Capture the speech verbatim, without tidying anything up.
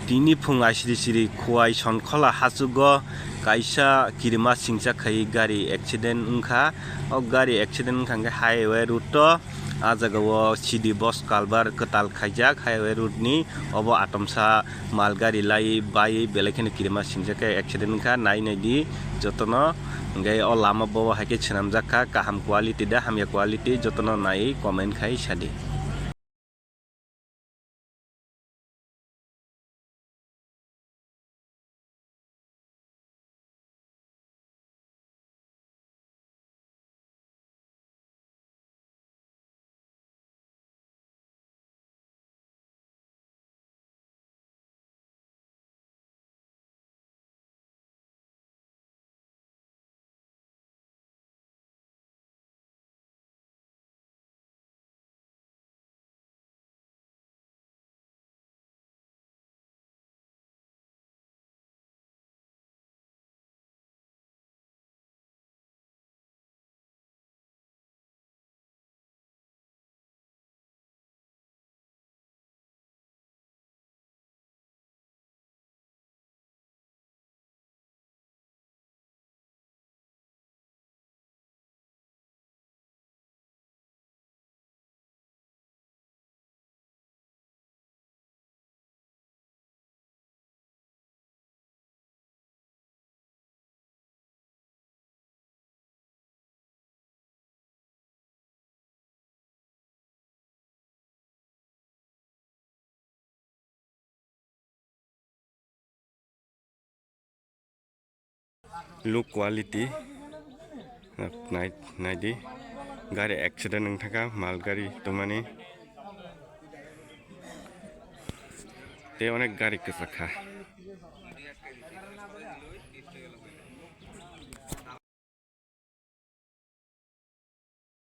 Tini phung aisiri siri Khowai Sonkhola hachugo kaisa kirima singcha khai gari accident wngkha. O gari accident wngkha hwnkhe highway route o, ah jaga o C D bus culvert kwtal khaijak highway route ni. Obo atomsa mal gari lai bai belai kheno kirima singcha khe accident wngkha. Nai nai di jotono, hwnkhe o lama bo hai khe swnamjak kha, kaham quality da hamya quality, jotono nai comment khai sadi. Low quality. Nai, nai di. Gari accident wng thaka, mal gari tongmani. Tei onek gari kwchak kha.